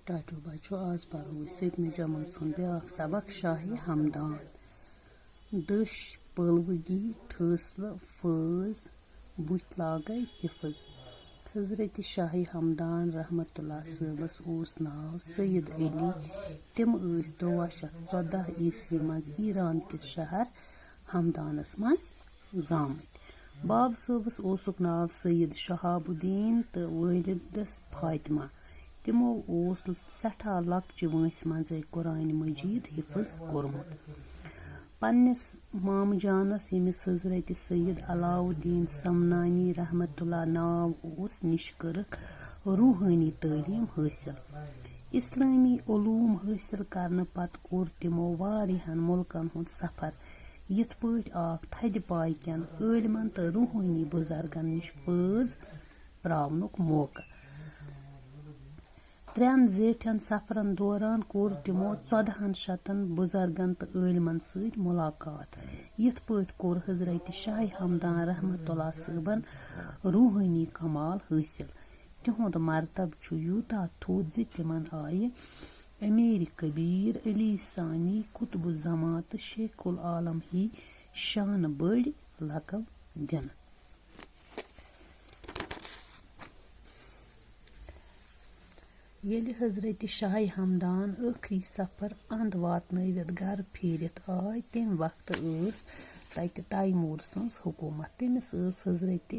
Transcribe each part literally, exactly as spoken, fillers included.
ٹاٹھیو بچو، آز پرو أسۍ سٔتمہِ جمٲژ ہُنٛد بیٛاکھ سبق، شاہِ ہمدان۔ دٔش، پلوٕگی، ٹھٲسلہٕ، فٲض، بُتھۍ لاگے حفظ۔ حضرت شاہِ ہمدان رحمتہ اللہ صٲبس اوس ناو سید علی۔ تِم ٲسۍ تُرٛواہ شیٚتھ ژۄداہ عیسوی منٛز ایران کِس شہر ہمدانس منٛز زامٕتۍ۔ باب صٲبس اوسُکھ ناو سید شہاب الدین تہٕ والدس فاطمہ۔ تِمو اوس سٮ۪ٹھاہ لۄکچہِ وٲنٛسہِ منٛزٕے قرآن مجید حفظ کوٚرمُت۔ پننِس مامہٕ جانس، ییٚمِس حضرت سید علاؤالدین سمنانی رحمتہ اللہ ناو اوس، نِش کٔرٕکھ روحٲنی تعلیٖم حٲصِل۔ اسلٲمی علوم حٲصِل کرنہٕ پتہٕ کوٚر تِمو واریاہن مُلکن ہُنٛد سفر، یِتھ پٲٹھۍ آکھ تھدِ پایہِ کٮ۪ن عٲلمن تہٕ روحٲنی بُزرگن نِش فٲض پراونُک موقعہٕ۔ ترٛٮ۪ن زیٹھٮ۪ن سفرن دوران کوٚر تِمو ژۄدہن شتن بُزرگن تہٕ عٲلمن سۭتۍ مُلاقات۔ یِتھ پٲٹھۍ کوٚر حضرت شاہِ ہمدان رحمتہ اللہ صٲبن روحٲنی کمال حٲصِل۔ تِہُنٛد مرتبہٕ چھُ یوٗتاہ تھوٚد زِ تِمن آیہِ امیر کبیر، علی ثانی، قطب الزمان تہٕ شیخ العالم ہی شانہٕ بٔڑۍ لقب دِنہٕ۔ ییٚلہِ حضرت شاہِ ہمدان ٲخری سفر اند واتنٲوِتھ گرٕ پھیٖرِتھ آے، تَمہِ وقتہٕ ٲس تَتہِ تیمور سٕنٛز حکوٗمت۔ تٔمِس ٲس حضرت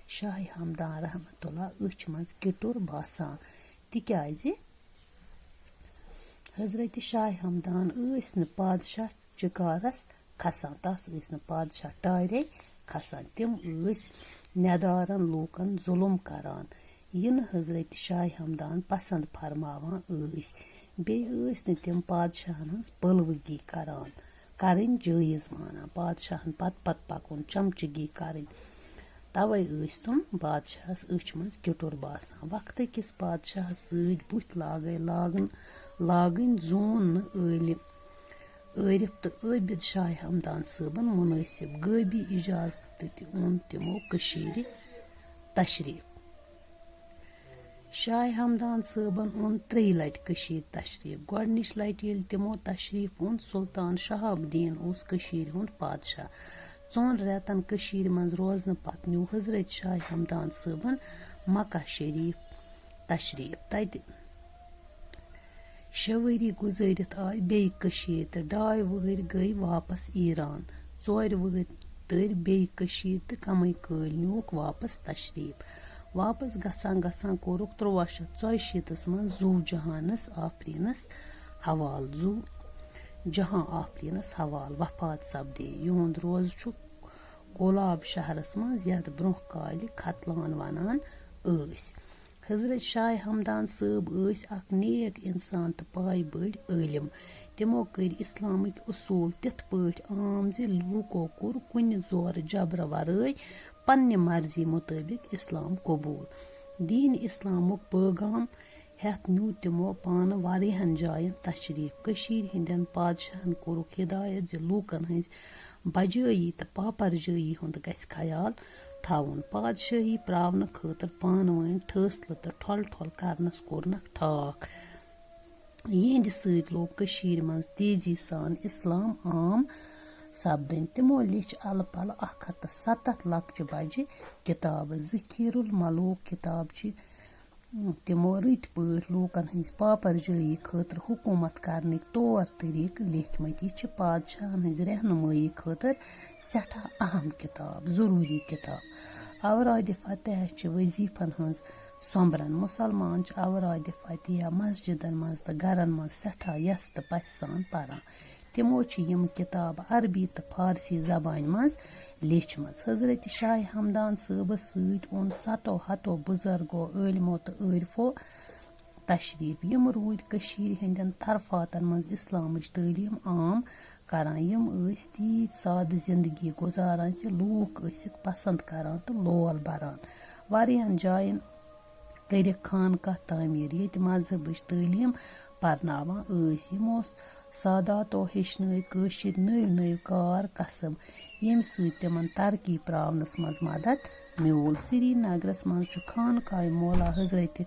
شاہِ ہمدان رحمتہ اللہ أچھ منٛز کِٹُر باسان، تِکیازِ حضرت شاہِ ہمدان ٲسۍ نہٕ پادشاہ چکارس کھسان، تس ٲسۍ نہٕ پادشاہ ٹارے کھسان۔ تِم ٲسۍ ندارن لوٗکن ظُلم کران، یہِ نہٕ حضرت شاہِ ہمدان پسند فرماوان ٲسۍ۔ بیٚیہِ ٲسۍ نہٕ تِم پادشاہن ہٕنٛز پلوٕگی کران، کرٕنۍ جٲیز مانان، پادشاہن پتہٕ پتہٕ پکُن، چمچگی کرٕنۍ۔ توے ٲسۍ تِم بادشاہس أچھ منٛز کِٹُر باسان۔ وقتہٕ کِس بادشاہس سۭتۍ بُتھۍ لاگے لاگن، لاگٕنۍ زون نہٕ عٲلم، عٲرف تہٕ عٲبد شاہِ ہمدان صٲبن مُنٲسِب۔ غٲبی اجازتہٕ تہِ اوٚن تِمو کٔشیٖرِ تشریٖف۔ شاہِ ہمدان صٲبن اوٚن ترٛیٚیہِ لٹہِ کٔشیٖرِ تشریٖف۔ گۄڈٕنِچ لٹہِ ییٚلہِ تِمو تشریٖف اوٚن، سلطان شہاب الدین اوس کٔشیٖرِ ہُنٛد پادشاہ۔ ژۄن رٮ۪تن کٔشیٖرِ منٛز روزنہٕ پتہٕ نیوٗ حضرت شاہِ ہمدان صٲبن مکہ شریٖف تشریٖف۔ تتہِ شےٚ ؤری گُزٲرِتھ آے بیٚیہِ کٔشیٖرِ تہٕ ڈاے وُہٕرۍ گٔے واپس ایران۔ ژورِ وُہٕرۍ تٔرۍ بیٚیہِ کٔشیٖرِ تہٕ کمٕے کٲلۍ نیوٗکھ واپس تشریٖف۔ واپس گژھان گژھان کوٚرُکھ تُرٛواہ شیٚتھ ژۄیہِ شیٖتس منٛز زُو جہانس آفریٖنس حوالہٕ۔ زُو جہان آفریٖنس حوالہٕ وفات سپدے۔ یِہُنٛد روزٕ چھُ کولاب شہرس منٛز، یتھ برٛونٛہہ کالہِ ختلان ونان ٲسۍ۔ حضرت شاہِ ہمدان صٲب ٲسۍ اکھ نیک انسان تہٕ پایہِ بٔڑۍ عٲلم۔ تِمو کٔرۍ اسلامٕکۍ اصوٗل تِتھ پٲٹھۍ عام زِ لوٗکو کوٚر کُنہِ زورٕ جبرٕ ورٲے پننہِ مرضی مُطٲبِق اسلام قبوٗل۔ دیٖن اسلامُک پٲغام ہٮ۪تھ نیوٗ تِمو پانہٕ واریاہن جاین تشریٖف۔ کٔشیٖرِ ہٕنٛدٮ۪ن پادشاہن کوٚرُکھ ہدایت زِ لوٗکن ہٕنٛزِ بجٲیی تہٕ پاپرجٲیی ہُنٛد گژھِ خیال تھاوُن۔ پادشٲہی پراونہٕ خٲطرٕ پانہٕ وٲنۍ ٹھٲسلہٕ تہٕ ٹھۄل ٹھۄل کرنس کوٚرنکھ ٹھاکھ۔ یِہنٛدِ سۭتۍ لوٚگ کٔشیٖرِ منٛز تیزی سان اسلام عام سپدٕنۍ۔ تِمو لیٚچھ الہٕ پلہٕ اکھ ہتھ تہٕ ستتھ لۄکچہِ بجہِ کتابہٕ۔ ذخیٖر الملوک کتاب چھِ تِمو رٕتۍ پٲٹھۍ لوٗکن ہٕنٛزِ پاپرجٲیی خٲطرٕ حکوٗمت کرنٕکۍ طور طریٖقہٕ لیکھمٕتۍ۔ یہِ چھِ پادشاہن ہٕنٛزِ رہنُمٲیی خٲطرٕ سٮ۪ٹھاہ اہم کِتاب، ضروٗری کِتاب۔ اورادِ فتح چھِ وظیفن ہٕنٛز سۄمبرن۔ مُسلمان چھِ اورادِ فتح مسجدن منٛز تہٕ گرن منٛز سٮ۪ٹھاہ یژھ تہٕ پژھِ سان پران۔ تِمو چھِ یِم کِتابہٕ عربی تہٕ فارسی زبانہِ منٛز لیچھمٕژ۔ حضرت شاہِ ہمدان صٲبس سۭتۍ اوٚن ستو ہتو بُزرگو، عٲلمو تہٕ عٲرفو تشریٖف۔ یِم روٗدۍ کٔشیٖرِ ہٕنٛدٮ۪ن طرفاتن منٛز اِسلامٕچ تعلیٖم عام کران۔ یِم ٲسۍ تیٖتۍ سادٕ زندگی گُزاران زِ لوٗکھ ٲسِکھ پسنٛد کران تہٕ لول بران۔ واریاہن جاین کٔرِکھ خانقاہ تعمیٖر، ییٚتہِ مذہبٕچ تعلیٖم پرناوان ٲسۍ۔ یِمو ساداتو ہیٚچھنٲوۍ کٲشِرۍ نٔوۍ نٔوۍ کار کسب، ییٚمہِ سۭتۍ تِمن ترقی پراونس منٛز مدد میوٗل۔ سرینگرس منٛز چھُ خانقاہ مولا حضرت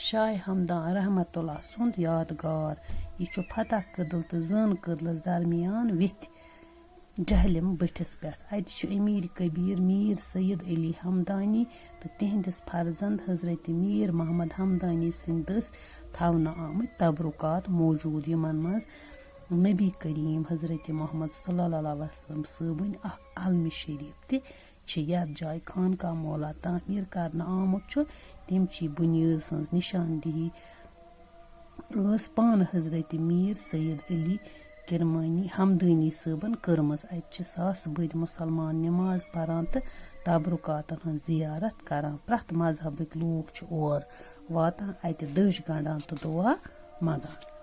شاہ ہمدان رحمت اللہ سُنٛد یادگار۔ یہِ چھُ فتح کدل تہٕ زٲن کدلس درمیان ویٚتھِ جہلم بٔٹھِس پٮ۪ٹھ۔ اَتہِ چھِ امیر کبیر میر سید علی ہمدانی تہٕ تِہنٛدِس فرزند حضرت میر محمد ہمدانی سٕنٛدِ دٔسۍ تھاونہٕ آمٕتۍ تبرکات موجود، یِمن منٛز نبی کریم حضرت محمد صلی اللہ علیہ وسلم صٲبٕنۍ اکھ علمِ شریف تہِ چھِ۔ یتھ جایہِ خانقاہ مولا تعمیر کرنہٕ آمُت چھُ، تَمہِ چی بُنیٲد سٕنٛز نشاندہی ٲس پانہٕ حضرت میر سید علی کرمانی ہمدانی صٲبن کٔرمٕژ۔ اَتہِ چھِ ساسہٕ بٔدۍ مُسلمان نماز پران تہٕ تبرکاتن ہٕنٛز زیارت کران۔ پرٛٮ۪تھ مذہبٕکۍ لوٗکھ چھِ اور واتان، اَتہِ دٔج گنٛڈان تہٕ دُعا منٛگان۔